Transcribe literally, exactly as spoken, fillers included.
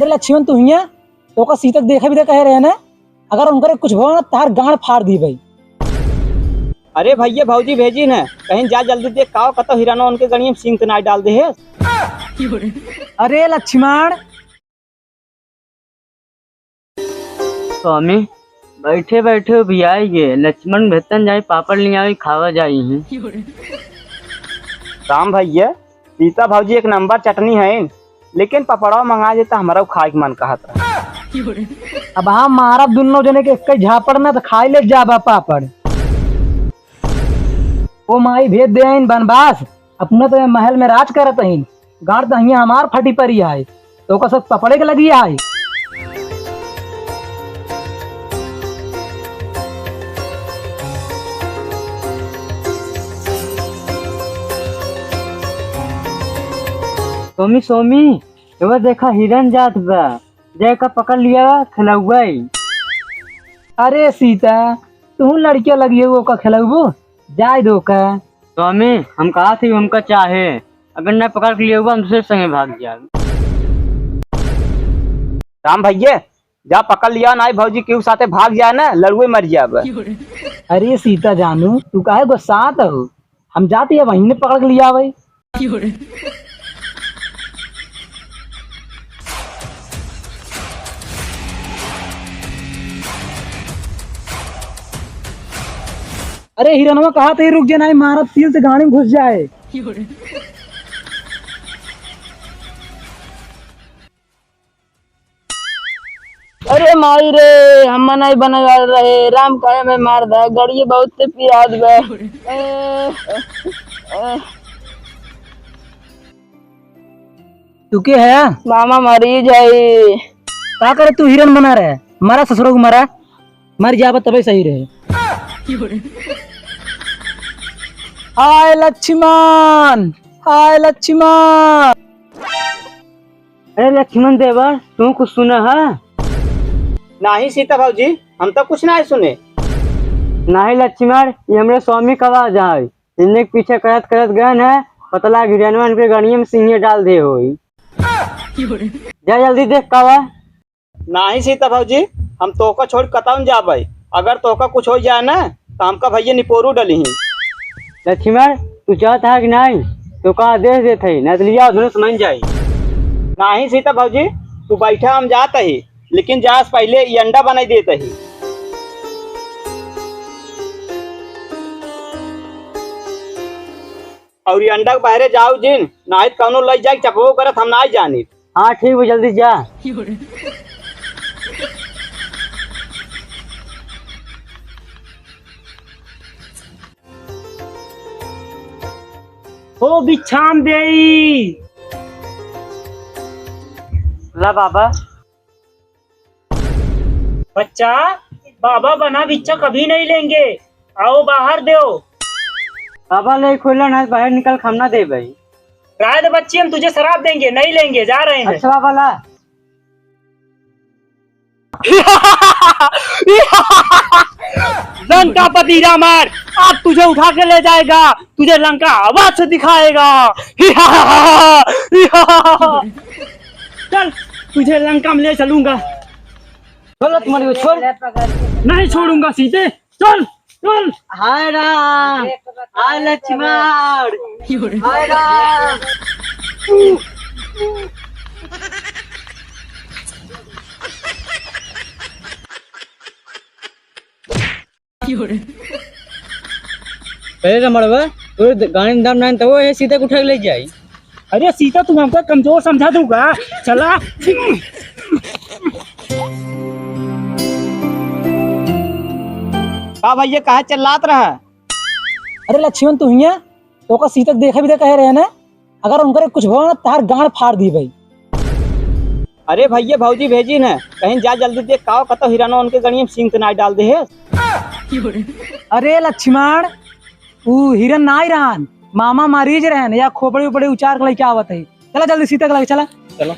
लक्ष्मण, तू हियाँ? तोका सीता के देखा भी तो कहे रहे ना, अगर उनकर कुछ भवा ना, तार गांड फाड़ दी भाई। अरे भैया, भौजी भेजी न, कहीं जा जल्दी देख, काव कतो हिरनवा उनके गड़िया में सींग तो नाई डाल दे है। अरे लक्ष्मण। स्वामी, बैठे बैठे उबियाई गे, लक्ष्मण भेतन जाई, पापड़ लियाई, खावा जाई ही। राम भैया, सीता भौजी एक नंबर चटनी है, लेकिन पपड़वा मंगा दे तो हमारा खाए के मन कहत रहा। अब हम मारब दुनो जने के एक झापड़ में तो खाई ले जाबा पापड़। ओ माई भेज दे आइन बनवास, अपने तो महल में राज करत हईन, गांड तो हियां हमार फटी परी है, तो ओकर सब पपड़े के लगी है। सोमी, सोमी, एगो देखा हिरन जात बा, जाए का पकड़ लिया, खिलौबे। अरे सीता, तू लड़किया लगी है, ओका खिलौबू? जाए दो का। स्वामी, हम कहा थी उनका चाहे, अगर ना पकड़ के लिए हुआ, हम दूसरे संगे भाग जाए। राम भैया, जा पकड़ लिया, ना भौजी केहू साथे भाग जाए ना, लड़ुए मर जाब। अरे सीता जानू, तू काहे गुस्सात हो? हम जाती है वहीं ने पकड़ के लिया भाई। अरे हिरनवा कहा थे रुक जे, नाई मारब तिल से गाड़ी में घुस जाए। अरे माई रे, हम नहीं बने वाले रहे, राम काहे में मार दा, गड़िए बहुत पियाद बा। तू के है? मामा मरीज है। का करे तू हिरन बना रहे? मरा ससुरो को मरा, मर जाबा तबे सही रहे। हाय लक्ष्मण, हाय लक्ष्मण। अरे लक्ष्मण देवर, तू कुछ सुना है? नाही सीता भौजी, हम तो कुछ नाही सुने। नाही लक्ष्मण, ये हमरे स्वामी का आवाज है। इन्हें के पीछे करत करत गए हैं, पतला घिरनवा इनके गड़िया में सिंगे डाल दे होई। जा जल्दी देख का बा। नाही सीता भौजी, हम तोहका छोड़ कतौ न जाबै। अगर तोहका कुछ हो जाए ना, तो हमका भैया निपोरू डली ही। लक्ष्मण, तू जात है कि नाही? तोहका आदेश देत है, ना तो लिया धनुष मन जाई। नाही सीता भौजी, तू बैठा, हम जात ही, लेकिन जास पहले ई अंडा बनाई देत ही। और ई अंडा के बाहरे जाओ जिन, नाही तो कौनो लई जाए चपबो करत, हम नाही जानी। हाँ ठीक बा, जल्दी जा। ओ बिच्छाम देई। ला बाबा। बच्चा, बाबा बना भिक्षा कभी नहीं लेंगे, आओ बाहर देओ। बाबा ले खोला ना, बाहर निकल, हम ना देबै। राय दे बच्ची, हम तुझे शराब देंगे, नहीं लेंगे, जा रहे हैं। अच्छा बाबा ला। लंकापति रावण आज तुझे उठा के ले जाएगा, तुझे लंका आवाज से दिखाएगा। चल, तुझे लंका में ले चलूंगा। छोड़ तुम्हारी, छोड़। नहीं छोड़ूंगा सीते, चल, चल। हाय राम, हाय लक्ष्मण, हाय राम। अरे रमणवा, तोर गाड़ी में दम नहीं तो वो है सीता को उठा के ले जाई। अरे सीता, तुम हमका कमजोर समझा दूंगा? चला। का भैया, काहे चिल्लात रहा? अरे लक्ष्मण, तू हियाँ? तोका सीता के देखा भी तो कहे रहे ना, अगर उनकर कुछ भवा ना, तार गांड फाड़ दी भाई। अरे भैया, भौजी भेजी न, कहीं जा जल्दी देख, काव कतो हिरनो उनके गड़िया में सींग तो नाई डाल दे है। अरे लक्ष्मण, ऊ हिरन नाई रहन, मामा मरीज रहन, या खोपड़ी उपड़ी उचार के लेके आवत है। चला जल्दी सीता के लगे चला। चलो।